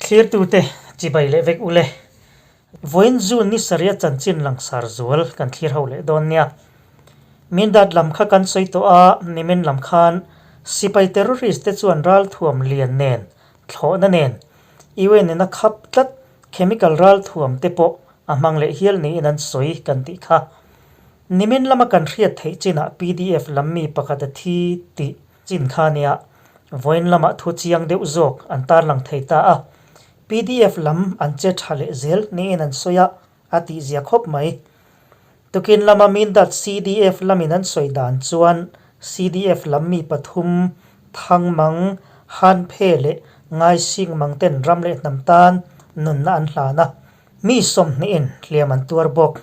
Thlirtute chibai leh vek ule. Vawiin June ni sarih a chanchin langsar zual kan thlir ho leh dawn nia. Mindat lam kha kan sawi tawh a, nimin lam khan sipai terrorist te chuan ralthuam lian nen, thlawhna nen, UN in a khap tlat chemical ralthuam te pawh a hmang leh hial niin an sawi kan tih kha. Nimin lama kan hriat theih chinah pdf lam mi pakhat a thi tih chin kha nia, vawiin lamah thu chiang deuh zawk an tarlang thei ta a. Pdf lam an che tha leh zel niin an sawi a, a tihzia khawp mai. Tukin lama Mindat CDF lamin an sawi dan chuan CDF lam mi pathum, Thangmang, Hanphe leh Ngaisingmang ten ram leh hnam tan nunna an hlan a, mi sawmhnihin hliam an tuar bawk.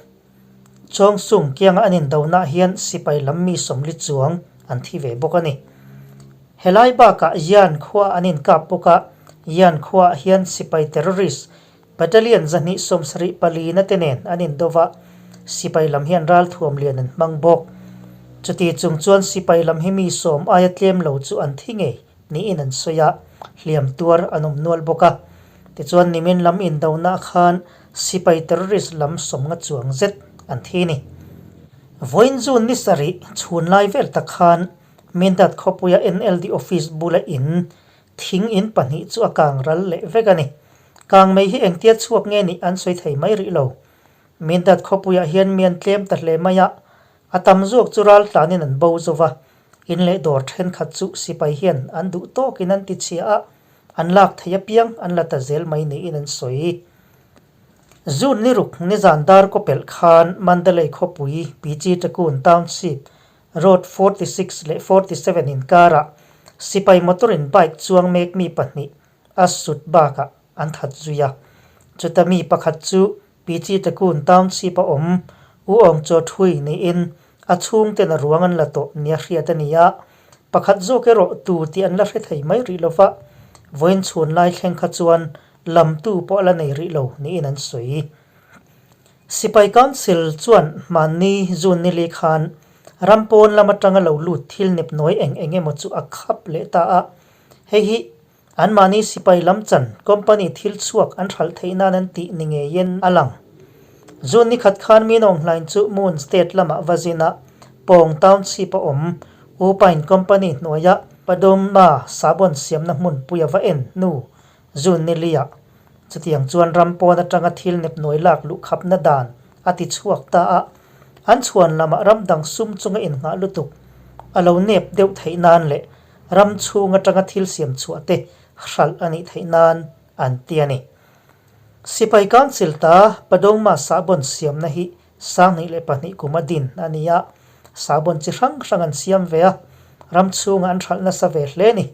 Chawngsung kianga an indonaah hian sipai lam mi sawmli chuang an thi ve bawk a ni. Helai bakah Yan khua an inkap bawk a, Yan khuaah hian sipai terrorist battalion 274 na te nen an indo va, sipai lam hian ralthuam lian an hmang bawk. Chuti chung chuan sipai lam hi mi sawm aia tlem lo chu an thi ngei niin an sawi a, hliam tuar an awm nual bawk a. Tichuan nimin lam indonah khan Sipai terrorist lam sawmnga chuang zet an thi a ni. Vawiin June ni sarih chhun lai vel tak khan Mindat khawpuia NLD office bula in thing in pahnih chu a kang ral leh vek a ni. Kang mei hi engtia chhuak nge nih an sawi thei mai rih lo. Mindat khawpuiah hian mi an tlem ta hle mai a, a tam zawk chu ral tlanin an bo zo va, in leh dawr thenkhat chu sipai hian an duh tawkin an ti chhia a, An lak theih apiang an la ta zel mai niin an sawi. June ni ruk nizan dar kaw pelh khan Mandalay khawpui Pichi Takun Township Road 46 leh 47 inkarah sipai motor in bike chuang mek mi pahnih a sut bakah an that zui a. Chuta mi pakhat chu Pichi Takun Township a awm U Aung Chaw Thui niin a chhungten a ruang an la tawh nia hriat a ni a. Pakhat zawk erawh tu tih an la hre thei mai rih lo va, vawiin chhun lai thleng kha chuan lamtu pawh a la nei rih lo niin an sawi. Sipai Council chuan hmanni June nili khan ram pawn lam atanga lo lut thil nepnawi eng eng emaw chu a khap leh ta a, hei hi anmahni sipai lam chan company thil chhuak an hralh theih nan an tih ni ngeiin a lang. June ni khat khan Minawnghlain chu Moon State lamah va zin a, Pawng Township a awm U Pine Company hnuaia Padoma sahbawn siamna hmunpui a va en hnu June ni liah chutiang chuan ram pawn atanga thil nepnuai lak luh khapna dan a ti chhuak ta a, an chhuan lamah ram dang sum chunga innghah lutuk a lo nep deuh theih nan leh ram chhung atanga thil siam chhuah te hralh a nih theih nan an ti a ni. Sipai Council ta Padoma sahbawn siamna hi 2002 kum a din a ni a, sahbawn chi hrang hrang an siam ve a, ram chhungah an hralh nasa ve hle a ni.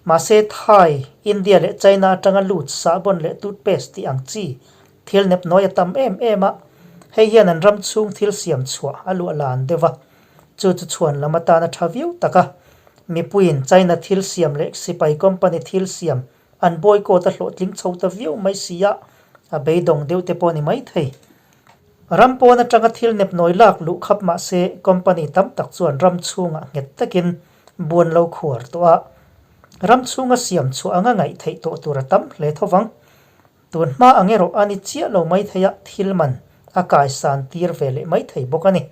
Mahse, Thai, India leh China atanga lut sahbawn leh toothpaste tih ang chi thil nepnawi a tam em em a, hei hian an ram chhung thil siam chhuah a luah lan deuh a, chu chu chhuan lam atan a tha viau tak a. Mipuiin China thil siam leh sipai company thil siam An boycott a hlawhtling chho ta viau mai si a, a beidawng deuh te pawh a ni maithei. Ram pawn atanga thil nepnawi lak luh khap mah se company tam tak chuan ram chhungah nghet takin buan lo khuar tawh a, ram chhunga siam chhuah anga ngaih theih tawh tur a tam hle tho vang. Tun hma ang erawh a ni chiah lo maithei a, thil man a kaisan tir ve leh maithei bawk a ni.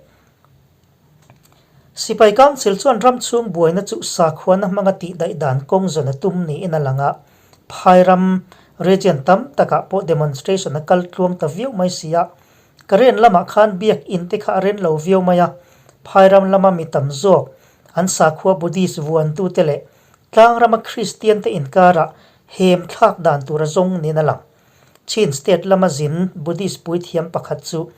Sipai Council chuan ram chhung buaina chu sakhuana hmanga tihdaih dan kawng zawn a tum niin a lang a, phai ram region tam takah pawh demonstration a kal tluang ta viau mai si a. Karen lamah khan biak in te kha a ren lo viau mai a, phai ram lama mi tam zawk an sakhua Buddhist vuantute leh tlang rama Kristian te inkarah hem thlak dan tur a zawng niin a lang. Chin State lama zin Buddhist puithiam pakhat chu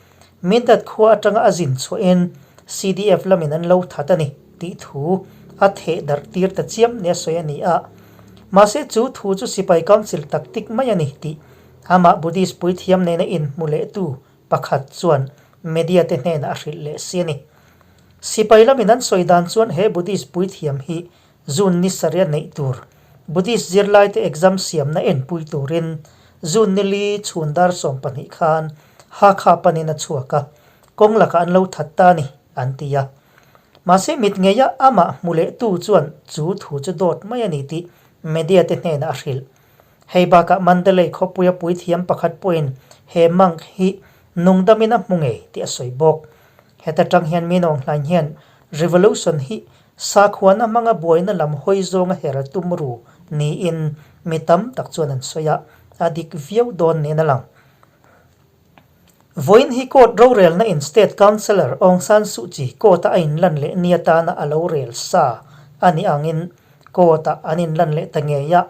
Mindat khua atanga a zin chhuahin CDF lamin an lo that a ni tih thu a theh darh tir ta chiam nia sawi a ni a. Mahse chu thu chu sipai council taktik mai a ni tih amah Buddhist puithiam nena inhmu lehtu pakhat chuan media te hnenah a hrilh leh si a ni. Sipai lamin an sawi dan chuan he Buddhist puithiam hi June ni sarih a neih tur Buddhist zirlaite exam siamna enpui turin June ni li chhun dar 12 khan Hakha panin a chhuak a, kawng lakah an lo that ta a ni, an ti a. Mahse mit ngeia amah hmu lehtu chuan chu thu chu dawt mai a ni tih media te hnenah a hrilh. Hei bakah Mandalay khawpuia puithiam pakhat pawhin he monk hi nungdamin a hmu ngei tih a sawi bawk. Heta tang hian Min Aung Hlaing hian revolution hi sakhuana hmanga buaina lam hawi zawnga her a tum ru niin mi tam tak chuan an sawi a, a dik viau dawn niin a lang. Vawiin hi court rorelna in State Counsellor Aung San Suu Kyi court-a a inlan leh ni atana a lo rel sa a nih angin court-ah an inlan leh ta ngei a,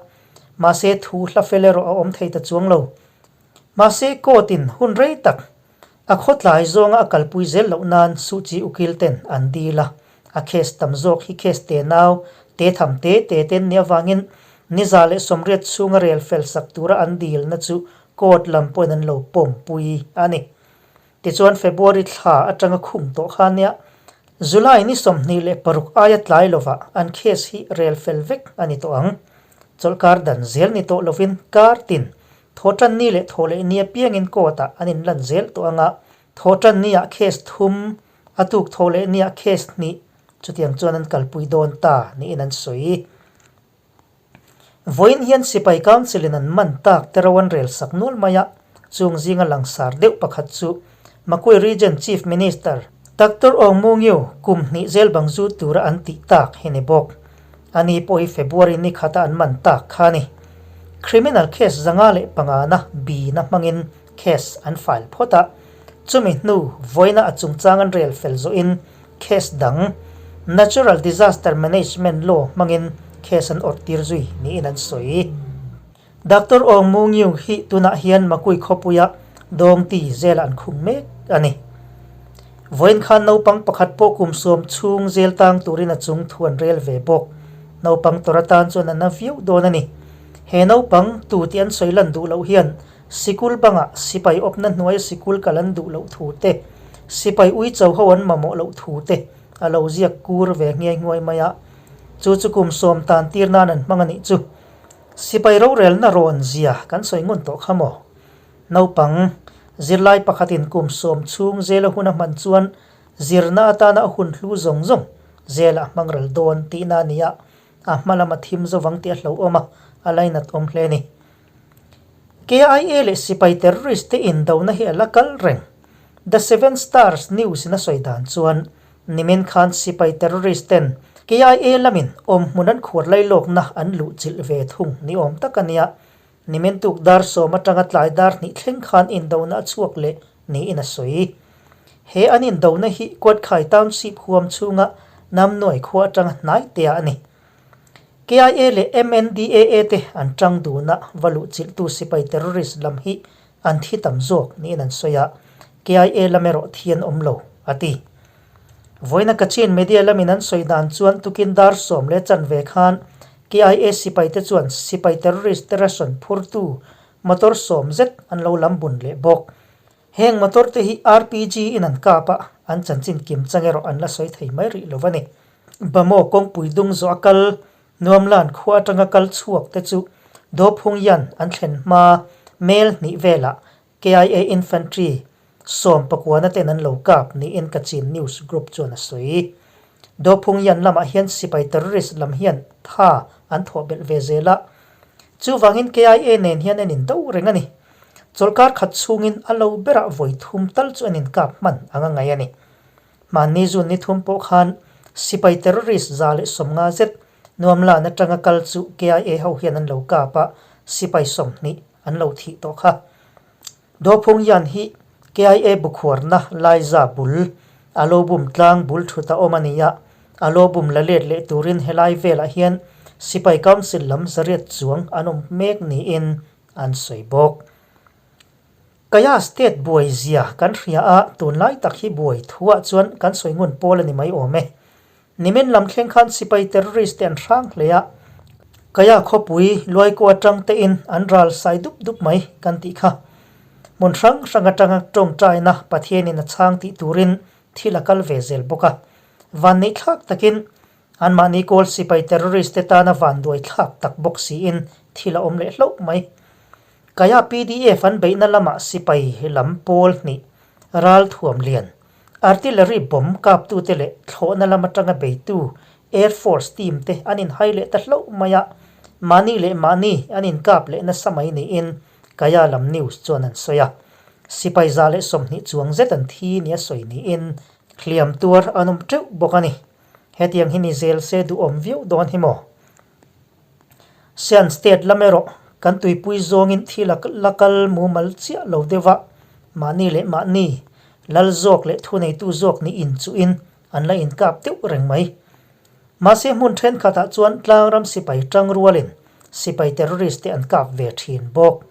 mahse thu hla fel erawh a awm thei ta chuang lo. Mahse court-in hun rei tak a khawtlai zawnga a kalpui zel loh nan Suu Kyi ukil ten an dil a, a case tam zawk hi case te nau te tham te te ten nih avangin niza leh 80 chhunga rel fel sak tura an dilna chu Court lam pawhin an lo pawmpui a ni. Tichuan February thla atanga khung tawh kha nia July ni 26 aia tlai lovah an case hi rel fel vek a ni tawh ang. Chawlhkar dan zel ni tawh lovin kar tin thawhtan ni leh thawh leh ni apiangin court ah an inlan zel tawh anga thawhtan ni ah case thum a tuk thawh leh ni ah case hnih chutiang chuan an kalpui dawn ta niin an sawi. Vawiin hian Sipai Council in an man tak te ro an rel sak nual mai a, chung zinga langsar deuh pakhat chu Makui Region Chief Minister Doctor Aung Mu Ngyu kum hnih zel bang zut tura an tih tak hi ni bawk. Ani pawh hi February ni khata an man tak kha a ni. Criminal case 505 na bi na hmangin case an file phawt a, chumi hnu vawiina a chungchang an rel fel zawhin case dang Natural Disaster Management Law hmangin case an awrh tir zui niin an sawi. Doctor Aung Mu Ngyu hi tunah hian Makui khawpuia Dawngti zela an khung mek a ni. Vawiin khan naupang pakhat pawh kum sawm chhung zel tang turin a chung thu an rel ve bawk. Naupang tawrh atan chuan a na viau dawn a ni. He naupang tu tih an sawi lan duh loh hian Sikul bangah sipai awpna hnuaia sikul kal an duh loh thu te, sipai uicho ho an mamawh loh thu te a lo ziak kur ve nghiai nghuai mai a. Chu chu kum sawm tan tir nan an hmang a nih chu. Sipai rorelna rawn zia kan sawi ngun tawh kha maw? Naupang, zirlai pakhatin kum sawm chhung zela hun a hman chuan zirna atana a hun hlu zawng zawng zela a hmang ral dawn tihna a ni a, a hma lama thim zovang tih a hlauhawm a, a lainat awm hle a ni. KIA leh sipai terrorist te indona hi a la kal reng. The Seven Stars News in a sawi dan chuan nimin khan sipai terrorist ten KIA lamin awmhmun an khuar lailawkna an luhchilh ve thung ni awm tak a nia. Nimin tuk dar sawm atanga tlai dar hnih thleng khan indona a chhuak leh niin a sawi. He an indona hi Kuatkhai Township huam chhunga Namnuai khua atanga hnai tea a ni. KIA leh MNDAA te an tang dun a, va luhchilhtu sipai terrorist lam hi an thi tam zawk niin an sawi a, KIA lam erawh thi an awm lo, a ti. Vawiina Kachin media lamin an sawi dan chuan tukin dar sawm leh chanve khan KIA sipai te chuan sipai terrorist te ration phurtu motor sawm zet an lo lam bun leh bawk. Heng motor te hi RPG in an kap a, an chanchin kim chang erawh an la sawi thei mai rih lo a ni. Bamaw kawngpui dung zawh a kal, Nuamlan khua atanga kal chhuak te chu Dophung Yan an thlen hma mel hnih velah KIA Infantry sawm pakuana ten an lo kap niin Kachin News Group chuan a sawi. Dophung Yan lamah hian sipai terrorist lam hian tha an thawh belh ve zel a, chuvangin KIA nen hian an indo reng a ni. Chawlhkar khat chhungin a lo berah vawi thum tal chu an inkap hman ang a ngaih a ni. Mahni zun ni thum pawh khan sipai terrorist 150 zet Nuamlan atanga kal chu KIA ho hian an lo kap a, sipai 20 an lo thih tawh kha. Dophung Yan hi KIA bukhuarna Laiza bul, a lo bum tlang bul thut a awm a ni a, a lo bum la let leh turin helai velah hian sipai council lam 800 chuang an awm mek niin an sawi bawk. Kaya state buai zia kan hria a, tunlai tak hi buai thuah chuan kan sawi ngun pawl a ni mai awm e. Nimin lam thleng khan sipai terrorist te an hrang hle a, Kaya khawpui Luaikaw atang tein an ral sai dup dup mai kan tih kha. Hmun hrang hrang atanga tawngtaina Pathianin a chhang tih turin thil a kal ve zel bawk a. Vanneih thlak takin Anmahni kawl sipai terrorist te tana vanduai thlak tak bawk siin thil a awm leh hlauh mai. Kaya PDF an beihna lamah sipai lam pawl hnih ral thuam lian, artillery bomb kaptute leh thlawhna lam atanga beitu Air Force team te an inhai leh ta hlauh mai a. mahni leh mahni an inkap leh nasa mai niin Kaya lam news chuan an sawi a. Sipai 120 chuang zet an thi nia sawi niin hliam tuar an awm teuh bawk a ni. Hetiang hi ni zel se duhawm viau dawn hi maw? Shan State lam erawh kan tuipui zawngin thil a la kal mumal chiah lo deuh a, mahni leh mahni lal zawk leh thuneitu zawk nih inchuhin an la inkap deuh reng mai. Mahse hmun thenkhatah chuan tlangram sipai tangrualin sipai terrorist te an kap ve thin bawk.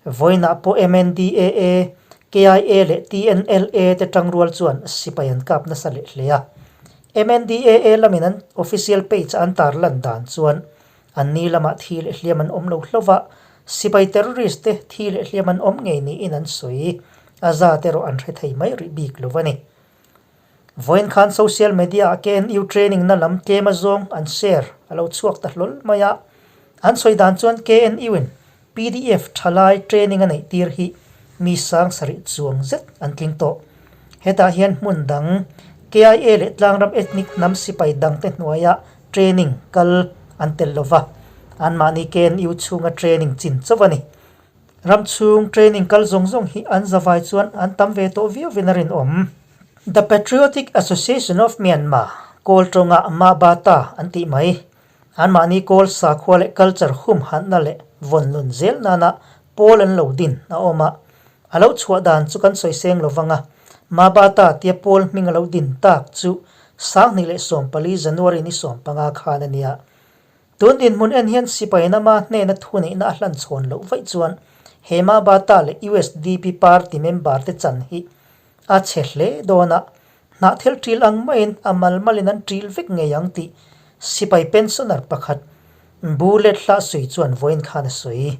Vawiinah pawh MNDAA, KIA leh TNLA te tangrual chuan sipai an kap nasa leh hle a. MNDAA lamin an official page a an tarlan dan chuan an ni lamah thi leh hliam an awm lo hlauh a, sipai terrorist te thi leh hliam an awm ngei niin an sawi. A zat erawh an hre thei mai rih bik lo a ni. Vawiin khan social media ah KNU training na lam tlem azawng an share a lo chhuak ta hlawl mai a. An sawi dan chuan KNU in pdf thalai training a neih tir hi mi sang sarih chuang zet an tling tawh. Hetah hian hmun dang KIA leh Tlangram ethnic hnam sipai dangte hnuaia training kal an tel lova, anmahni KNU chhunga training chin chauh a ni. Ram chhung training kal zawng zawng hi an zavai chuan an tam ve tawh viauvin a rinawm. The Patriotic Association of Myanmar, Kawl tawnga Ma Ba Ta an tih mai. Anmahni Kawl sakhua leh culture humhanna leh vawn nun zel nana pawl an lo din a awm a. A lo chhuah dan chu kan sawi seng lo vang a, Ma Ba Ta tia pawl hming a lo din tak chu 2014 January ni 15 khan a nia. Tun dinhmun en hian sipai nama hnena thuneihna a hlan chhawn loh vaih chuan Hema Bata leh usdp party member te chan hi a chhe hle dawn a, hnahthel ṭil ang maiin a mal malin an ṭil vek ngei ang tih sipai pensioner pakhat Bullet Hlahsui chuan vawiin khan a sawi.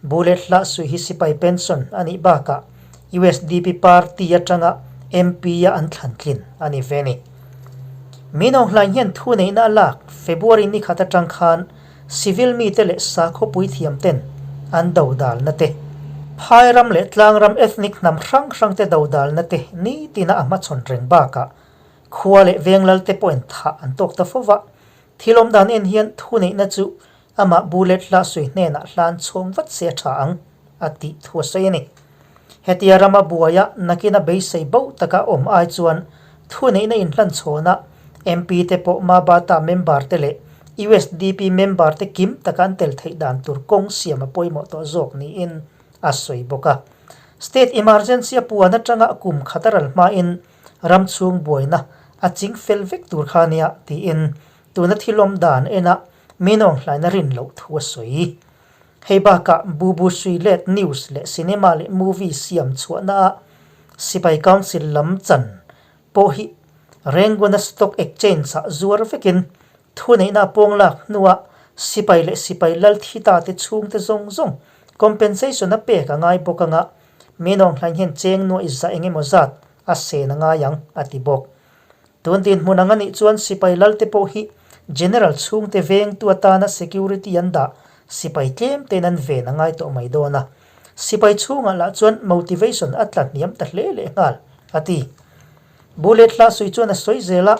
Bullet Hlahsui hi sipai pension a nih bakah usdp party atanga MP a an thlan tlin a ni ve ni. Min Aung Hlaing hian thuneihna a lak February ni khat atang khan civil mite leh sakhaw puithiam ten an dodalna te, phai ram leh tlang ram ethnic hnam hrang hrang te dodalna te nitina a hmachhawn reng bakah khua leh veng lal te pawhin thah an tawk ta fo va. Thil awm dan en hian thuneihna chu amah bullet hla sawi hnenah hlan chhawng vat se a tha ang, a tih thu a sawi a ni. Hetia rama buaia nakina beisei bo taka awm ai chuan thuneihna inhlan chhawnah MP te pawh Mabata member te leh usdp member te kim taka an tel theih dan tur kawng siam a pawimawh tawh zawk niin a sawi bawk a. State emergency a puan atanga kum khat a ral hmain ram chhung buaina a ching fel vek tur kha nia tiin tuna thil awm dan ena min awng hlaina rin loh thu a sawi. Hei bakah Bubu Sui let news leh cinema leh movie siam chhuahna ah Sipai Council lam chan pawh hi Renguna Stock Exchange ah zuar vekin thuneihna a pawng lak hnuah sipai leh sipai lal thi ta te chhungte zawng zawng compensation a pek a ngai bawk anga min awng hlain hian cheng nuaih za eng emaw zat a sen a ngai ang a ti bawk. Tun dinhmun ang a nih chuan sipai lalte pawh hi General chhungte vengtu atana security an dah sipai tlem tein an ven a ngai tawh mai dawn a. Sipai chhungah lah chuan motivation a tla hniam ta hle leh nghal, a ti. Bullet hla sawi chuan a sawi zel a,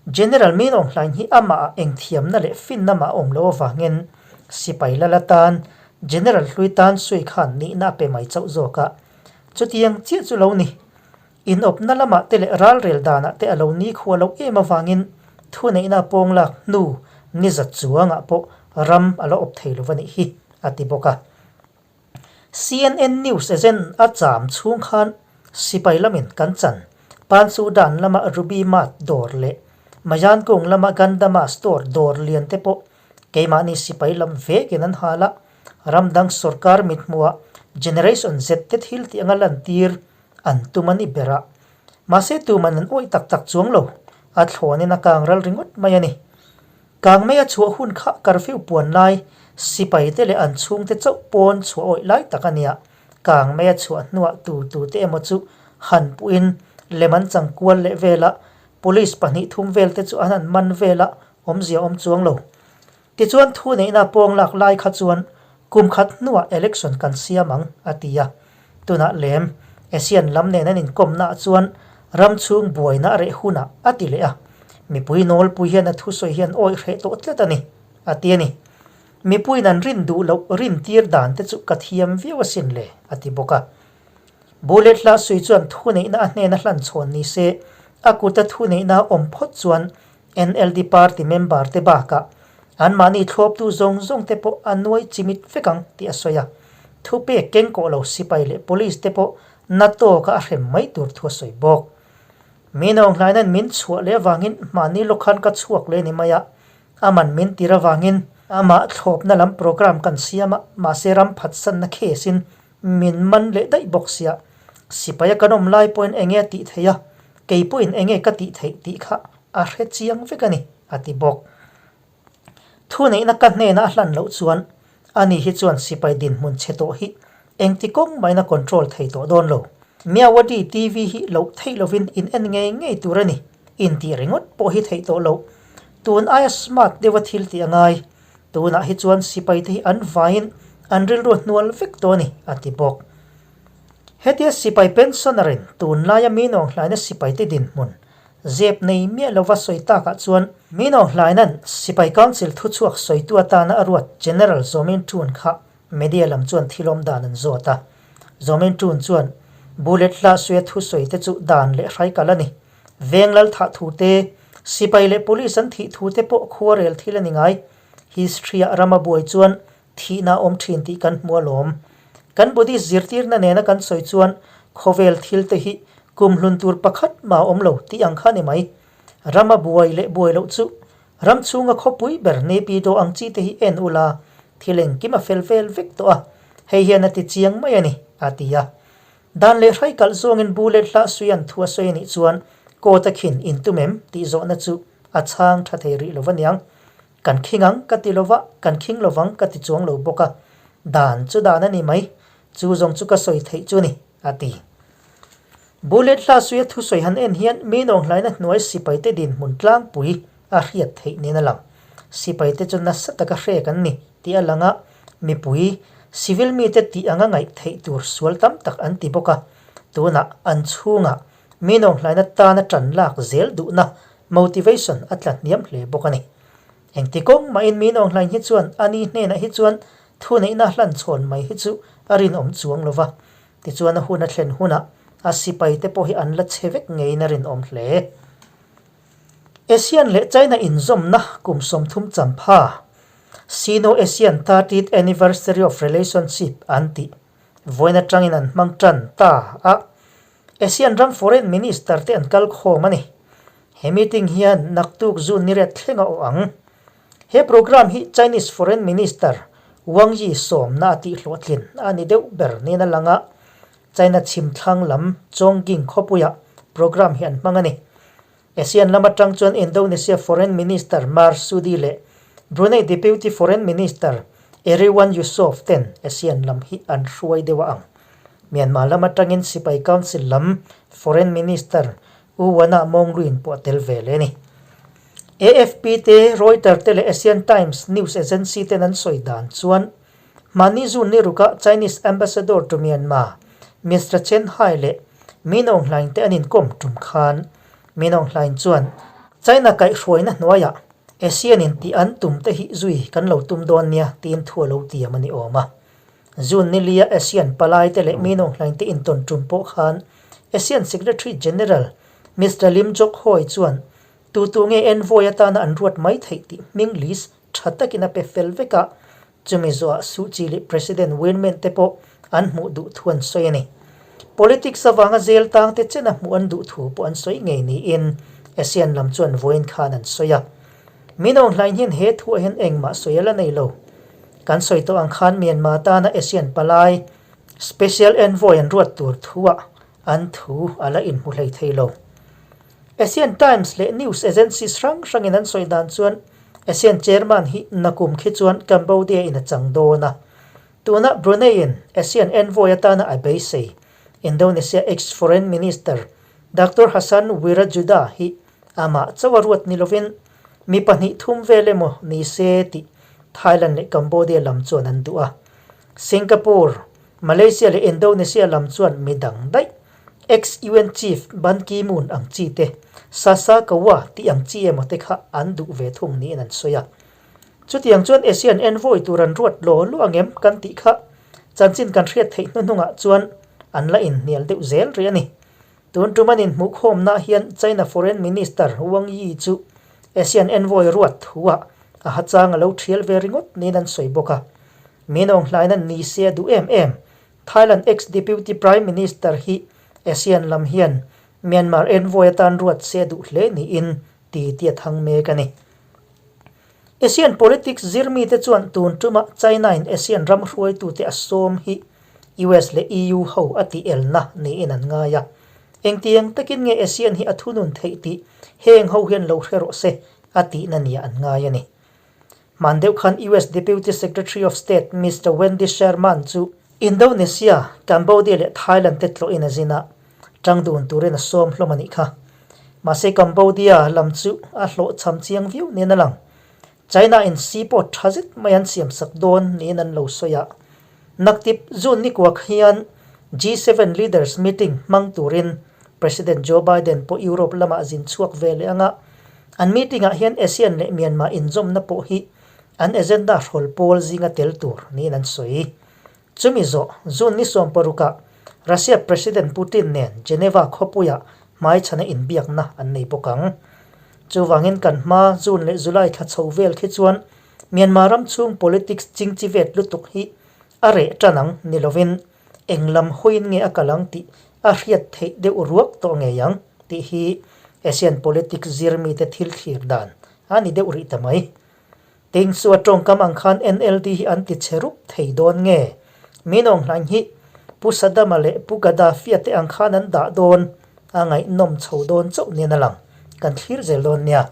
General Min Aung Hlaing hi amah ah engthiamna leh finna mah a awm loh avangin sipai lal atan General hlui tan sawi khan nihna a pe mai chauh zawk a. Chutiang chiah chu lo ni. Inawpna lamah te leh ralrel danah te a lo nikhua loh em avangin thuneihna pawng lak hnu ni za chuangah pawh ram a la awp thei lo va nih hi, a ti bawk a. CNN News agent a cham chhung khan sipai lamin kan chan Pansudan lama Ruby Mart dawr leh Mayankung lama Gandama Store dawr lian te pawh keimahni sipai lam vekin an hal a, ram dang sorkar mithmuhah Generation Z te thil tih anga lantir An tum a ni ber a. Mahse tuman an awih tak tak chuang lo. A thlawnin a kang ral ringawt mai a ni. Kang mai a chhuah hun kha curfew puan lai, sipai te leh an chhungte chauh pawn chhuah awih lai tak a nia. Kang mai a chhuah hnuah tu tu te emaw chu han puhin lem an chang kual leh vel a, police pahnih thum vel te chu an han man vel a, awmzia awm chuang lo. Tichuan thu neihna pawng lak lai kha chuan kum khat hnuah election kan siam ang, a ti a. Tunah lem, Asian lam nen an inkawmnaah chuan ram chhung buaina a reh hunah a ti leh a. Mipui nawlpui hian a thusawi hian awih hreh tawh tlat a ni, a ti a ni. Mipuiin an rin duh loh rin tir dan te chu ka thiam viau asin le, a ti bawk a. Bullet hla sui chuan thuneihna a hnena hlan chhawn ni se, a kuta thuneihna a awm phawt chuan NLD party member te bakah anmahni thlawptu zawng zawng te pawh a nuai chimit vek ang tih a sawi a. Thupek kengkawh lo sipai leh police te pawh na tawka a hrem mai tur thu a sawi bawk. Mi nawnghnaina'n min chhuah leh avangin mahni lawkhan ka chhuak leh ni mai a, a man min tir avangin amah thlawpna lam programme kan siam a, mahse ram phatsanna case in min man leh daih bawk sia. Sipaia kan awm lai pawhin enge a tih theih a, kei pawhin enge ka tih theih tih kha a hre chiang vek a ni, a ti bawk. Thuneihna ka hnena a hlan loh chuan ani hi chuan sipai dinhmun chhe tawh hi engti kawng maina control thei tawh dawn lo. Myawaddy TV hi loh theih lovin in en ngei ngei tur a ni, intih ringawt pawh hi theih tawh loh. Tun aia smart deuha thil tih a ngai. Tunah hi chuan sipai te hi an vaiin an rilru hnual vek tawh a ni, a ti bawk. Hetia sipai pensioner in tunlaia mi nawnghlaina sipai te dinhmun zep nei miah lova sawi takah chuan mi nawnghlaina'n sipai council thuchhuak sawitu atana a ruat General Zaw Min Tun kha media lam chuan thilawm dan an zawt a. Zaw Min Tun chuan bullet hla suia thusawi te chu dan leh hrai kal a ni. Veng lal thah thu te, sipai leh police an thih thu te pawh khuarel thil a ni ngai. History-ah rama buai chuan thihna a awm thin tih kan hmu alawm. Kan Buddhist zirtirna nena kan sawi chuan khawvel thil te hi kum hlun tur pakhat mah a awm lo tih ang kha a ni mai. Rama buai leh buai loh chu ram chhunga khawpui ber Naypyidaw ang chi te hi en ula thil engkim a fel vel vek tawh a, hei hian a ti chiang mai a ni, a ti a. Dan leh hrai kalh zawngin bullet hlah suian thu a sawi a nih chuan court a khin intum em tih zawhna chu a chhang tha thei rih lo va niang. Kan khing ang ka ti lova, kan khing lovang ka ti chuang lo bawk a, dan chu dan a ni mai, chu zawng chu ka sawi theih chu ni, a ti. Bullet hla suia thusawi han en hian mi nawnghlaina hnuai sipaite dinhmun tlangpui a hriat theih nen a lang. Sipaite chu nasa taka hrek an ni tih a lang a, mipui, civil mite tih anga ngaih theih tur sual tam tak an ti bawk a, tunah an chhungah mi nawnghlaina tana tan lak zel duhna motivation a tla hniam hle bawk a ni. Engti kawng mahin mi nawnghlain hi chuan a ni hnenah hi chuan thuneihna hlan chhawn mai hi chu a rinawm chuang lo va, tichuan a hun a thlen hunah a sipaite pawh hi an la chhe vek ngeiin a rinawm hle. ASEAN leh China inzawmna kum 30 champha, Sino-ASEAN 30th Anniversary of Relationship an tih vawiin atangin an hmang tan ta a, ASEAN ram Foreign Minister te an kal khawm a ni. He meeting hian naktuk June ni riat thleng a awh ang. He programme hi Chinese Foreign Minister Wang Yi sawmna a tihhlawhtlin a ni deuh ber niin a lang a, China chhim thlang lam Chongqing khawpuiah programme hi an hmang a ni. ASEAN lam atang chuan Indonesia Foreign Minister Marsudi leh Brunei Deputy Foreign Minister Erywan Yusof ten ASEAN lam hi an hruai deuh a ang. Myanmar lam atangin Sipai Council lam Foreign Minister U Wana Mawngluin pawh a tel ve leh a ni. AFP te, Reuters te leh ASEAN Times news agency ten an sawi dan chuan Mahni zun ni rukah Chinese Ambassador to Myanmar, Mister Chen Hai leh Min Aung Hlaing te an inkawm tum khan Min Aung Hlaing chuan China kaihhruaina hnuaiah ASEAN in tih an tum te hi zui kan lo tum dawn nia tiin thu a lo tiam a ni awm a. June ni lia ASEAN palai te leh Min Aung Hlaing te intawn tum pawh khan ASEAN Secretary General Mister Lim Jock Hoi chuan tu tu nge envoy atana an ruat mai theih tih hming list tha takin a pe fel vek a, chumi zawhah Suu Kyi leh President Win Myint te pawh an hmuh duh thu an sawi a ni. Politics avanga zel tang te chena hmuh an duh thu pawh an sawi ngei niin ASEAN lam chuan vawiin khan an sawi a. Min Aung Hlaing hian he thuah hian engmah sawi a la nei lo. Kan sawi tawh ang khan Myanmar tana ASEAN palai Special Envoy an ruat tur thuah an thu a la inhmu hlei thei lo. ASEAN Times leh news agencies hrang hrangin an sawi dan chuan ASEAN chairman hi nakum khi chuan Cambodia in a chang dawn a. Tunah Brunei in ASEAN envoy atana a beisei Indonesia ex-foreign minister Doctor Hassan Wirajuda hi amah chauh a ruat ni lovin mi pahnih thum vel emaw ni se tih Thailand leh Cambodia lam chuan an duh a. Singapore, Malaysia leh Indonesia lam chuan mi dang daih Ex-UN Chief Ban Ki-moon ang chi te, Sasakawa tih ang chi emaw te kha an duh ve thung niin an sawi a. Chutiang chuan ASEAN envoy tur an ruat law luah angem kan tih kha chanchin kan hriat theih hnuhnungah chuan an la inhnial deuh zel rih a ni. Tun tum an inhmuhkhawmnaah hian China Foreign Minister Wang Yi chu ASEAN envoy ruat thuah a hachang a lo thial ve ringawt niin an sawi bawk a. Min awng hlaina ni se a duh em em. Thailand ex-Deputy Prime Minister hi ASEAN lam hian Myanmar envoy atan ruat se a duh hle niin ti ti a thang mek a ni. ASEAN politics zirmite chuan tun tuma China-in ASEAN ram hruaitute a sawm hi US leh EU ho a tih elna niin an ngai a. Engtiang takin nge ASEAN hi a thunun theih tih heng ho hian lo hre rawh se a tihna nia an ngai a ni. Hman deuh khan US Deputy Secretary of State Mister Wendy Sherman chu Indonesia, Cambodia leh Thailand te tlawhin a zin a, tang dun turin a sawm hlawm a nih kha. Mahse Cambodia lam chu a hlawhchham chiang viau niin a lang. China in seaport tha zet mai an siam sak dawn niin an lo sawi a. Naktip June nikuak hian G7 Leaders Meeting hmang turin President Joe Biden pawh Europe lamah zin chhuak ve leh ang a. An meeting ah hian ASEAN leh Myanmar inzawmna pawh hi an agenda hrawl pawl zinga tel tur niin an sawi. Chumi zawh, June ni 16 ah Russia President Putin nen Geneva khawpuiah hmaichhana inbiakna an nei bawk ang. Chuvangin kan hma June leh July thla chho vel khi chuan Myanmar ram chhung politics chingchi vet lutuk hi a reh tan ang ni lovin eng lam hawiin nge a kal ang tih a hriat theih deuh ruak tawh ngei ang tih hi ASEAN politics zirmite thil thlir dan a ni deuh rih ta mai. Ting chu a tawngkam ang khan NLD hi an ti che rup thei dawn nge? Min Aung Hlaing hi Pu Saddam-a leh Pu Gaddafi-a te ang khan an dah dawn a ngaihnawm chho dawn chauh nen a lang. Kan thlir zel dawn nia.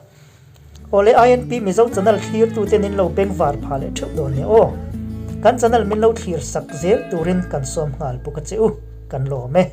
Awle INP Mizo channel thlirtute nin lo bengvar phah leh theuh dawn nia aw. Kan channel min lo thlir sak zel turin kan sawm nghal bawk a che u. Kan lawm e.